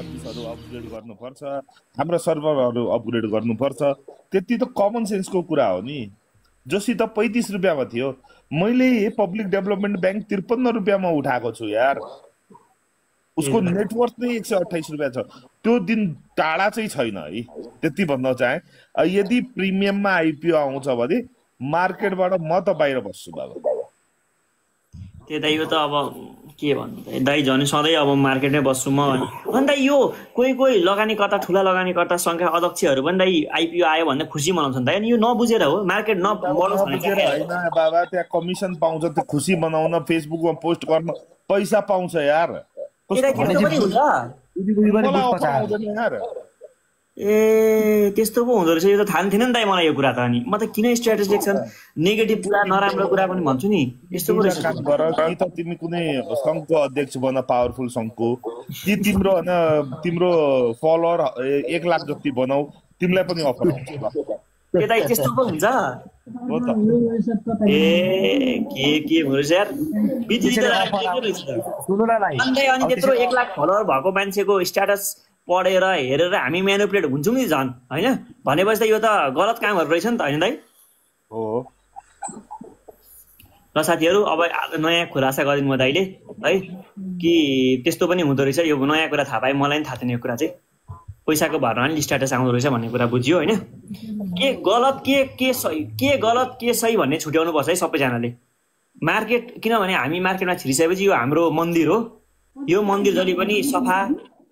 सर्भिसहरू अपग्रेड गर्नुपर्छ, हाम्रो सर्भरहरू अपग्रेड गर्नुपर्छ, त्यति त कमन सेन्सको कुरा हो नि। जोसित 35 रुपियाँमा थियो, मैले पब्लिक डेभलपमेन्ट ब्याङ्क 53 रुपियाँमा उठाएको छु यार। उसको नेटवर्थ नै 128 रुपियाँ छ। त्यो दिन टाढा चाहिँ छैन है, त्यति भन्न चाहे। यदि प्रिमियममा आइपिओ आउँछ भने मार्केटबाट म त बाहिर बस्छु बाबा। त्यही त यो त अब के भन्नु दाइ, झन् सधैँ अब मार्केटमै बस्छु म। अनि दाइ यो कोही लगानीकर्ता, ठुला लगानीकर्ता सङ्ख्या अध्यक्षहरू पनि दाइ आइपिओ आयो भन्दा खुसी मनाउँछन् दाइ। अनि यो नबुझेर हो, मार्केट नबढोस् भनेर होइन बाबा। त्यहाँ कमिसन पाउँछ, त्यो खुसी बनाउन, फेसबुकमा पोस्ट गर्न पैसा पाउँछ यार। ए त्यस्तो पो हुँदो रहेछ। यो त थाहा थिएन नि दाइ मलाई यो कुरा त। अनि म त किन स्ट्राटेजिक छन् नेगेटिभ कुरा, नराम्रो कुरा पनि भन्छु नि। यस्तो पो रहेछ। कि त तिमी कुनै सङ्घको अध्यक्ष बन, पावरफुल सङ्घको, कि तिम्रो होइन तिम्रो फलोअर 1 लाख जति बनाऊ, तिमीलाई पनि अफर आउँछ। के दाइ त्यस्तो पो हुन्छ? हो त। ए के हुँदो रहेछ यार। अनि त्यत्रो 1 लाख फलोअर भएको मान्छेको स्ट्याटस पढेर हेरेर हामी म्यानुपुलेट हुन्छौँ नि झन्, होइन? भनेपछि त यो त गलत कामहरू रहेछ नि त, होइन दाइ? हो। र साथीहरू अब नयाँ खुलासा गरिदिनु म दाइले है, कि त्यस्तो पनि हुँदो रहेछ। यो नयाँ कुरा थाहा पाएँ, मलाई पनि थाहा थिएन यो कुरा चाहिँ। पैसाको भरमा नि स्ट्याटस आउँदो रहेछ भन्ने कुरा बुझ्यो, होइन? के गलत के गलत के सही भन्ने छुट्याउनु पर्छ है सबैजनाले। मार्केट, किनभने हामी मार्केटमा छिरिसकेपछि यो हाम्रो मन्दिर हो। यो मन्दिर जहिले पनि सफा,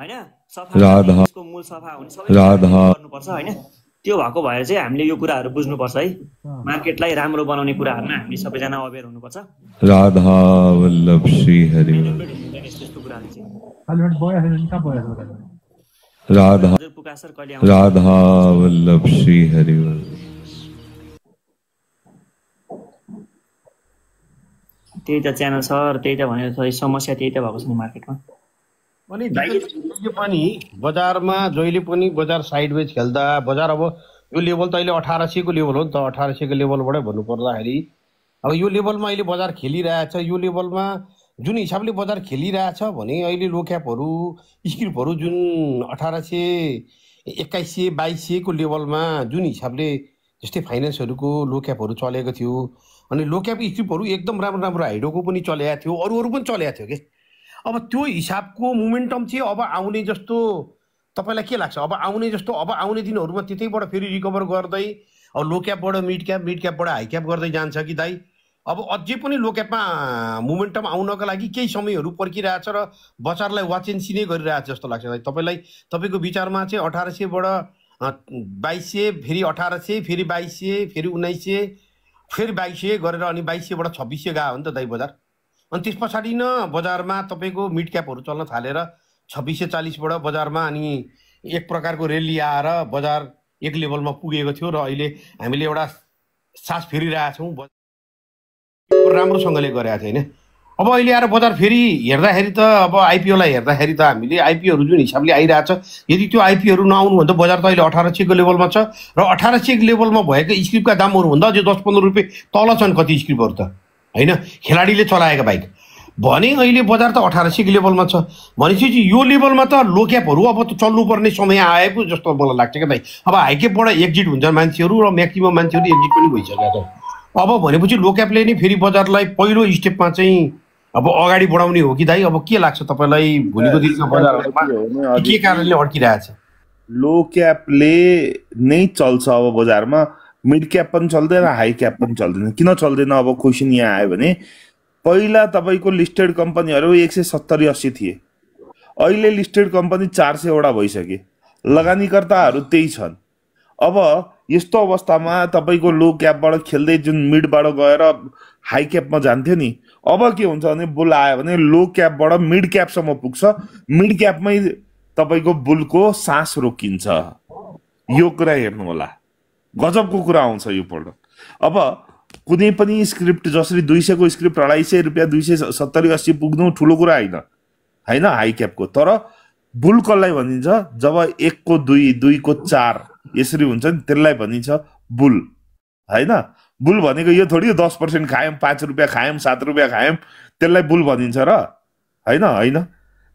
होइन? यसको मूल सफा हुने सबै गर्नुपर्छ, होइन? त्यो भएको भएर चाहिँ हामीले यो कुराहरू बुझ्नुपर्छ है। मार्केटलाई राम्रो बनाउने कुराहरूमा हामी सबैजना अवेर हुनुपर्छ। राधा वल्लभ श्री हरि त्यस्तो कुराहरू चाहिँ राधा वल्लभ श्री हरि। त्यही त च्यानल सर, त्यही त भनेर समस्या त्यही त भएको छ नि मार्केटमा। अनि जहिले पनि बजारमा जहिले पनि बजार साइडवेज खेल्दा बजार अब यो लेभल त अहिले 1800 को लेभल हो नि त। 1800 को लेभलबाटै भन्नु पर्दाखेरि अब यो लेभलमा अहिले बजार खेलिरहेछ। यो लेभलमा जुन हिसाबले बजार खेलिरहेछ भने अहिले लो क्यापहरू, स्क्रिपहरू जुन 1800, 2100, 2200 को लेभलमा जुन हिसाबले जस्तै फाइनेन्सहरूको लो क्यापहरू चलेको थियो, अनि लो क्याप स्क्रिपहरू एकदम राम्रो हाइडोको पनि चलेको थियो, अरू पनि चलेको थियो के। अब त्यो हिसाबको मोमेन्टम चाहिँ अब आउने जस्तो तपाईँलाई के लाग्छ? अब आउने दिनहरूमा त्यतैबाट फेरि रिकभर गर्दै अब लो क्यापबाट मिड क्यापबाट हाई क्याप गर्दै जान्छ कि दाइ? अब अझै पनि लो क्यापमा मोमेन्टम आउनका लागि केही समयहरू पर्खिरहेछ र बजारलाई वाच एन्ड सी नै गरिरहेछ जस्तो लाग्छ दाइ तपाईँलाई? तपाईँको विचारमा चाहिँ 1800बाट 2200, फेरि 1800, फेरि 2200, फेरि 1900, फेरि 2200 गरेर अनि 2200बाट 2600 गयो हो नि त दाइ बजार। अनि त्यस पछाडि न बजारमा तपाईँको मिड क्यापहरू चल्न थालेर 2640बाट बजारमा अनि एक प्रकारको रेली आएर बजार एक लेभलमा पुगेको थियो र अहिले हामीले एउटा सास फेरिरहेछौँ। राम्रोसँगले गरेको थियो होइन। अब अहिले आएर बजार फेरि हेर्दाखेरि त अब आइपिओलाई हेर्दाखेरि त हामीले आइपिओहरू जुन हिसाबले आइरहेछ, यदि त्यो आइपिओहरू नआउनु भने त बजार त अहिले 1800 को लेभलमा छ र 1800 को लेभलमा भएको स्क्रिपका दामहरू भन्दा अझै 10-15 रुपियाँ तल छन् कति स्क्रिपहरू त, होइन? खेलाडीले चलाएका बाइक भने अहिले बजार त 1800 को लेभलमा छ भनेपछि यो लेभलमा त लो क्यापहरू अब त चल्नुपर्ने समय आएको जस्तो मलाई लाग्छ क्या दाइ। अब हाई क्यापबाट एक्जिट हुन्छ मान्छेहरू र म्याक्सिमम मान्छेहरू एक्जिट पनि भइसकेका छन्। अब भनेपछि लो क्यापले नै फेरि बजारलाई पहिलो स्टेपमा चाहिँ अब अगाडि बढाउने हो कि दाइ? अब के लाग्छ तपाईँलाई भोलिको दिनमा बजारमा के कारणले अड्किरहेछ? लो क्यापले नै चल्छ अब बजारमा, मिड क्याप पनि चल्दैन, हाई क्याप पनि चल्दैन। किन चल्दैन? अब क्वेसन यहाँ आयो भने पहिला तपाईँको लिस्टेड कम्पनीहरू 170-80 थिए, अहिले लिस्टेड कम्पनी 400 वटा भइसके, लगानीकर्ताहरू त्यही छन्। अब यस्तो अवस्थामा तपाईँको लो क्यापबाट खेल्दै जुन मिडबाट गएर हाई क्यापमा जान्थ्यो नि, अब के हुन्छ भने बुल आयो भने लो क्यापबाट मिड क्यापसम्म पुग्छ, मिड क्यापमै तपाईँको बुलको सास रोकिन्छ। यो कुरा हेर्नु होला, गजबको कुरा आउँछ यो पल्ट। अब कुनै पनि स्क्रिप्ट जसरी 200 को स्क्रिप्ट 250 रुपियाँ 270-80 पुग्नु ठुलो कुरा होइन, होइन हाई क्यापको। तर बुल कसलाई भनिन्छ? जब 1 को 2, 2 को 4 यसरी हुन्छ नि, त्यसलाई भनिन्छ बुल, होइन? बुल भनेको यो थोडी 10% खायौँ, 5 रुपियाँ खायौँ, 7 रुपियाँ खायौँ, त्यसलाई बुल भनिन्छ र? होइन, होइन।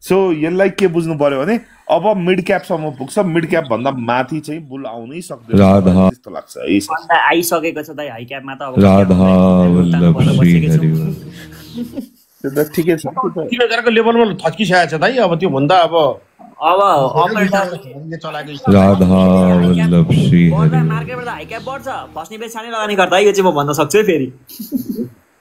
सो यसलाई के बुझ्नु पर्यो भने अब मिड क्यापसम्म पुग्छ, मिड क्याप भन्दा माथि चाहिँ बुल आउनै सक्दैन राधा जस्तो लाग्छ। अन्त आइसकेको छ दाइ हाई क्यापमा त अब राधा वल्लभ श्री हरि त्यो त ठिकै छ। 3000 को लेभलमा थच्किसकेको छ दाइ। अब त्यो भन्दा अब अपरेटर राधा वल्लभ श्री हरि मार्केटबाट हाई क्याप बढ्छ, फस्ने बेच सानै लगानी गर्दा यो चाहिँ म भन्न सक्छु है फेरि।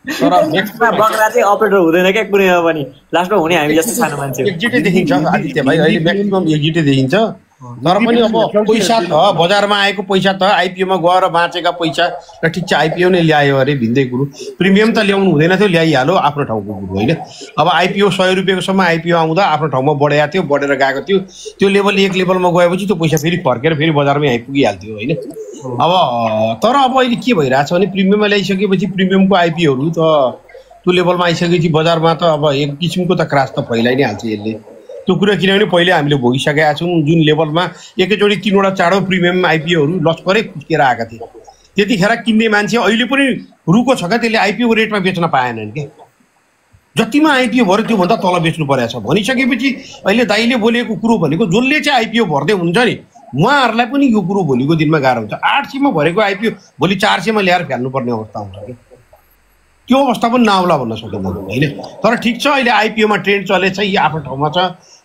तर बग्रा चाहिँ अपरेटर हुँदैन क्या कुनैमा पनि, लास्टमा हुने हामी जस्तो सानो मान्छे। एक्जिटै देखिन्छ आदित्य भाइ, अहिले म्याक्सिमम एक्जिटै देखिन्छ। तर पनि अब पैसा छ बजारमा आएको पैसा त आइपिओमा गएर बाँचेका पैसा र ठिक छ आइपिओ नै ल्यायो अरे भिन्दै कुरो। प्रिमियम त ल्याउनु हुँदैन थियो, ल्याइहाल्यो आफ्नो ठाउँको कुरो होइन। अब आइपिओ 100 रुपियाँको सम्म आइपिओ आउँदा आफ्नो ठाउँमा बढेको थियो, बढेर गएको थियो। त्यो लेभल एक लेभलमा गएपछि त्यो पैसा फेरि फर्केर फेरि बजारमै आइपुगिहाल्थ्यो होइन। अब तर अब अहिले के भइरहेछ भने प्रिमियममा ल्याइसकेपछि प्रिमियमको आइपिओहरू त त्यो लेभलमा आइसकेपछि बजारमा त अब एक किसिमको त क्रास त फैलाइ नै हाल्छ यसले त्यो कुरा। किनभने पहिले हामीले भोगिसकेका छौँ जुन लेभलमा एकैचोटि 3वटा 4 प्रिमियम आइपिओहरू लस्करै फुस्केर आएका थिए। त्यतिखेर किन्ने मान्छे अहिले पनि रुको छ क्या, त्यसले आइपिओ रेटमा बेच्न पाएनन् कि। जतिमा आइपिओ भर्यो त्योभन्दा तल बेच्नु परेको छ भनिसकेपछि अहिले दाइले बोलेको कुरो भनेको जसले चाहिँ आइपिओ भर्दै हुन्छ नि उहाँहरूलाई पनि यो कुरो भोलिको दिनमा गाह्रो हुन्छ। 800 मा भरेको आइपिओ भोलि 400 मा ल्याएर फ्याल्नुपर्ने अवस्था हुन्छ कि। त्यो अवस्था पनि नआउला भन्न सकिँदैन होइन। तर ठिक छ अहिले आइपिओमा ट्रेन्ड चलेछ, यी आफ्नो ठाउँमा छ,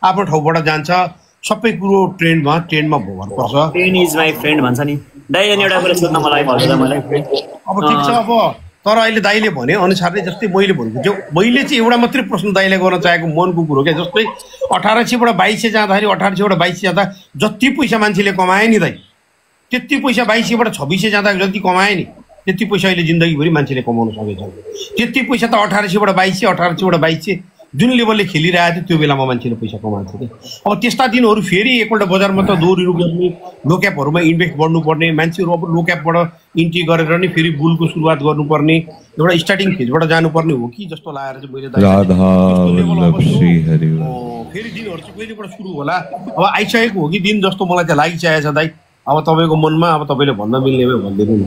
आफ्नो ठाउँबाट जान्छ, सबै कुरो ट्रेन्डमा भर पर्छ। ट्रेन्ड इज माई फ्रेन्ड भन्छ नि दाइ। अनि एउटा कुरा सोध्न मलाई भन्नु त मलाई अब ठिक छ। अब तर अहिले दाइले भने अनुसारले जस्तै मैले भनेको थियो, मैले चाहिँ एउटा मात्रै प्रश्न दाइले गर्न चाहेको मनको कुरो क्या। जस्तै 1800 बाट 2200 जाँदाखेरि 1800 बाट 2200 जाँदा जति पैसा मान्छेले कमाए नि दाइ, त्यति पैसा 2200 बाट 2600 जाँदा जति कमाए नि त्यति पैसा अहिले जिन्दगीभरि मान्छेले कमाउन सकेछ। त्यति पैसा त 1800 बाट 2200 1800 बाट 2200 जुन लेभलले खेलिरहेको थियो त्यो बेलामा मान्छेले पैसा कमाएको थियो कि। अब त्यस्ता दिनहरू फेरि एकपल्ट बजारमा त दोहोरिनु गर्ने, लो क्यापहरूमा इन्भेस्ट बढ्नुपर्ने, मान्छेहरू अब लो क्यापबाट इन्ट्री गरेर नि फेरि बुलको सुरुवात गर्नुपर्ने, एउटा स्टार्टिङ फेजबाट जानुपर्ने हो कि जस्तो लागेर चाहिँ मैले राधा वल्लभ श्री हरि फेरि दिनहरू चाहिँ कहिलेबाट सुरु होला अब आइसकेको हो कि दिन जस्तो मलाई चाहिँ लागिसकेको छ दाइ। अब तपाईँको मनमा अब तपाईँले भन्न मिल्ने भनिदिनु न।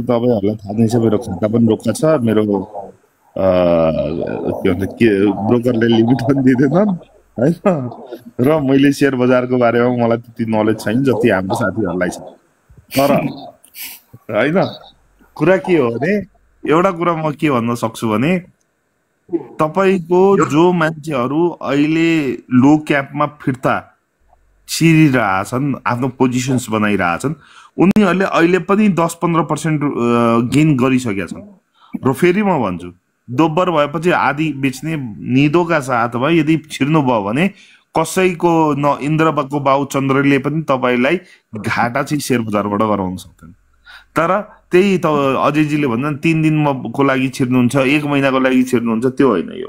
तपाईँहरूलाई थाहा नै छ मेरो खाता पनि रोक्का छ, मेरो के भन्छ ब्रोकरले लिमिट पनि दिँदैनन् होइन। र मैले सेयर बजारको बारेमा मलाई त्यति नलेज छैन जति हाम्रो साथीहरूलाई छ। तर होइन कुरा के हो भने एउटा कुरा म के भन्न सक्छु भने तपाईँको जो मान्छेहरू अहिले लो क्यापमा फिर्ता छिरिरहेछन्, आफ्नो पोजिसन्स बनाइरहेछन्, उनीहरूले अहिले पनि 10-15% गेन गरिसकेका छन्। र फेरि म भन्छु दोब्बर भएपछि आधी बेच्ने निदोका साथमा यदि छिर्नुभयो भने कसैको न इन्द्रको बाउ चन्द्रले पनि तपाईँलाई घाटा चाहिँ सेयर बजारबाट गराउन सक्दैन। तर त्यही त अजयजीले भन्दा 3 दिनको लागि छिर्नुहुन्छ, 1 महिनाको लागि छिर्नुहुन्छ, त्यो होइन यो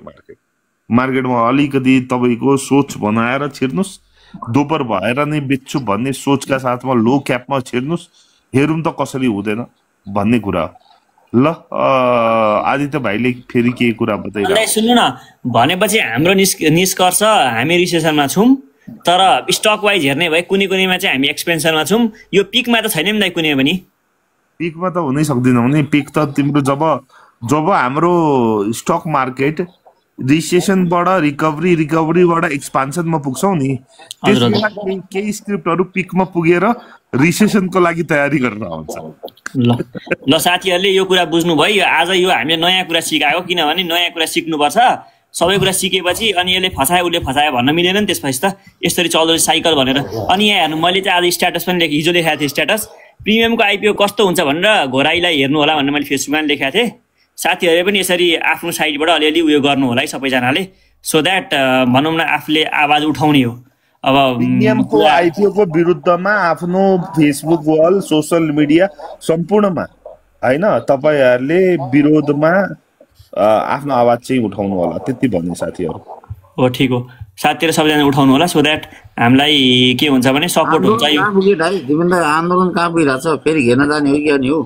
मार्केटमा अलिकति तपाईँको सोच बनाएर छिर्नुहोस्। दोब्बर भएर नै बेच्छु भन्ने सोचका साथमा लो क्यापमा छिर्नुहोस्, हेरौँ त कसरी हुँदैन भन्ने कुरा हो। ल आदित्य भाइले फेरि केही कुरा बताइरहेको सुन्नु न। भनेपछि हाम्रो निष्कर्ष हामी रिसेसनमा छौँ, तर स्टक वाइज हेर्ने भए कुनैमा चाहिँ हामी एक्सपेन्सनमा छौँ। यो पिकमा त छैन नि दाइ कुनै पनि। पिकमा त हुनै सक्दैनौँ नि। पिक त तिम्रो जब हाम्रो स्टक मार्केट रिसेसनबाट रिकभरीबाट एक्सपान्सनमा पुग्छौ नि त्यसमा केही स्क्रिप्टहरू पिकमा पुगेर रिसेसनको लागि तयारी गर्न आउँछ। ल साथीहरूले यो कुरा बुझ्नु भयो। आज यो हामीले नयाँ कुरा सिकायो, किनभने नयाँ कुरा सिक्नुपर्छ। सबै कुरा सिकेपछि अनि यसले फसायो उसले फसायो भन्न मिलेन नि। त्यसपछि त यसरी चल्दो साइकल भनेर। अनि यहाँ हेर्नु मैले चाहिँ आज स्ट्याटस पनि हिजो लेखाएको थिएँ। स्ट्याटस प्रिमियमको आइपिओ कस्तो हुन्छ भनेर घोराइलाई हेर्नु होला भनेर मैले फेसबुकमा लेखाएको थिएँ। साथीहरूले पनि यसरी आफ्नो साइडबाट अलिअलि उयो गर्नु होला है सबैजनाले, सो द्याट भनौँ न आफूले आवाज उठाउने हो। अब प्रिमियमको आइपिओको विरुद्धमा आफ्नो फेसबुक वाल सोसल मिडिया सम्पूर्णमा होइन तपाईँहरूले विरोधमा आफ्नो आवाज चाहिँ उठाउनु होला, त्यति भन्ने साथीहरू हो। ठिक हो, साथीहरू सबैजना उठाउनु होला, सो द्याट हामीलाई के हुन्छ भने सपोर्ट हुन्छ। यो आन्दोलन कहाँ पुगिरहेछ, फेरि घेर्न जाने हो कि अनि हो?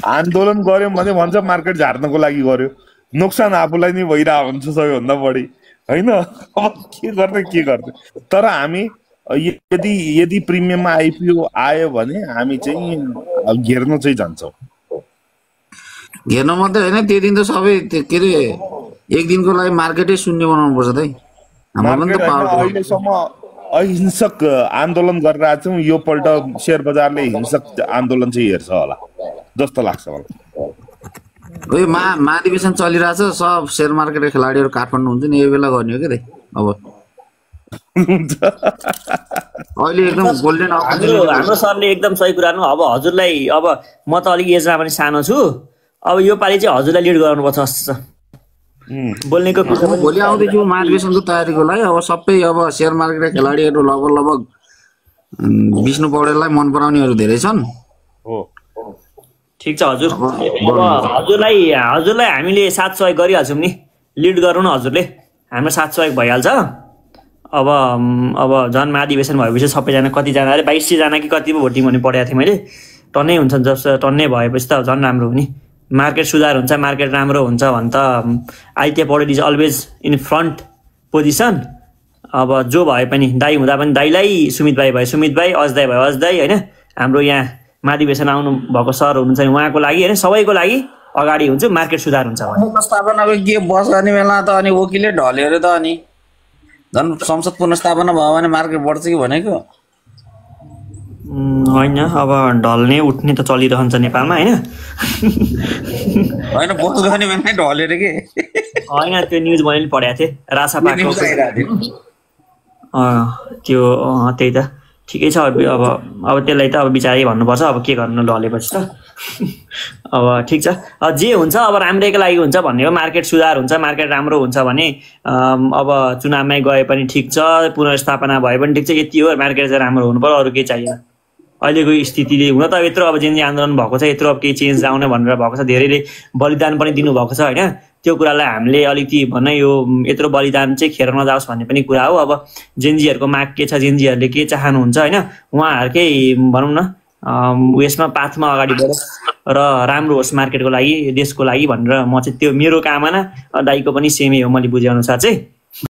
आन्दोलन गर्यो भने भन्छ मार्केट झार्नको लागि गर्यो, नोक्सान आफूलाई नै भइरहेको हुन्छ सबैभन्दा बढी होइन। अब के गर्ने। तर हामी यदि प्रिमियममा आइपिओ आयो भने हामी चाहिँ घेर्न चाहिँ जान्छौँ। घेर्न मात्रै होइन, त्यो दिन त सबै के अरे एक दिनको लागि मार्केटै शून्य बनाउनु पर्छ त हाम्रो पनि मार्केट त होइन, पावर अहिलेसम्म अहिंसक आन्दोलन गरेर आएको छौँ। यो पल्ट सेयर बजारले हिंसक आन्दोलन चाहिँ हेर्छ होला जस्तो लाग्छ मलाई। यो महाधिवेशन चलिरहेछ, सब सेयर मार्केटका खेलाडीहरू काठमाडौँ हुन्छ नि, यो बेला गर्ने हो क्या अब अहिले एकदम गोल्डन हाम्रो सरले एकदम सही कुरा अब हजुरलाई, अब म त अलिक एजमा पनि सानो छु, अब यो पालि चाहिँ हजुरलाई लिड गराउनुपर्छ जस्तो छ बोल्नेको। भोलि आउँदैछु महाधिवेशनको तयारीको लागि। अब सबै अब सेयर मार्केटका खेलाडीहरू लगभग विष्णु पौडेललाई मन पराउनेहरू धेरै छन्। ठिक छ हजुर, अब हजुरलाई हामीले साथ सहयोग गरिहाल्छौँ नि, लिड गरौँ न हजुरले, हाम्रो साथ सहयोग भइहाल्छ। अब झन् महाधिवेशन भएपछि सबैजना कतिजना अरे 2200 कि कति पो भोटिङ भन्ने पढेको थिएँ मैले, टन्नै हुन्छ जस्तो, टन्नै भएपछि त झन् राम्रो हो नि, मार्केट सुधार हुन्छ, मार्केट राम्रो हुन्छ भने त Aditya Paudel is always in front position. अब जो भए पनि दाई हुँदा पनि दाईलाई, सुमित भाइ भयो सुमित भाइ, अज दाई भयो अज दाई होइन, हाम्रो यहाँ महाधिवेशन आउनु भएको सर हुनुहुन्छ नि उहाँको लागि होइन, सबैको लागि अगाडि हुन्छ, मार्केट सुधार हुन्छ। पुनर्स्थापनाको के बस गर्ने बेला त अनि वकिलले ढल्यो अरे त, अनि झन् संसद पुनर्स्थापना भयो भने मार्केट बढ्छ कि भनेको होइन। अब ढल्ने उठ्ने त चलिरहन्छ नेपालमा होइन, होइन बस गर्ने बेला ढल्यो अरे के होइन त्यो न्युज मैले पढेको थिएँ रासापाको त्यो, त्यही त ठिकै छ। अब त्यसलाई त अब बिचारै भन्नुपर्छ, अब के गर्नु ढलेपछि त अब ठिक छ, जे हुन्छ अब राम्रैको लागि हुन्छ भन्ने हो, मार्केट सुधार हुन्छ, मार्केट राम्रो हुन्छ भने अब चुनावमै गए पनि ठिक छ, पुनर्स्थापना भए पनि ठिक छ, यति हो, मार्केट चाहिँ राम्रो हुनु पर्यो, अरू केही चाहिएन अहिलेको स्थितिले। हुन त यत्रो अब जेन आन्दोलन भएको छ, यत्रो अब केही चेन्ज आउने भनेर भएको छ, धेरैले बलिदान पनि दिनुभएको छ होइन, त्यो कुरालाई हामीले अलिकति भन्न यो यत्रो बलिदान चाहिँ खेर नजाओस् भन्ने पनि कुरा हो। अब जेनजीहरूको माग के छ, जेनजीहरूले के चाहनुहुन्छ होइन, उहाँहरूकै भनौँ न उयसमा पाथमा अगाडि बढोस् र राम्रो होस् मार्केटको लागि, देशको लागि भनेर म चाहिँ त्यो मेरो कामना, दाइको पनि सेमै हो मैले बुझेअनुसार चाहिँ।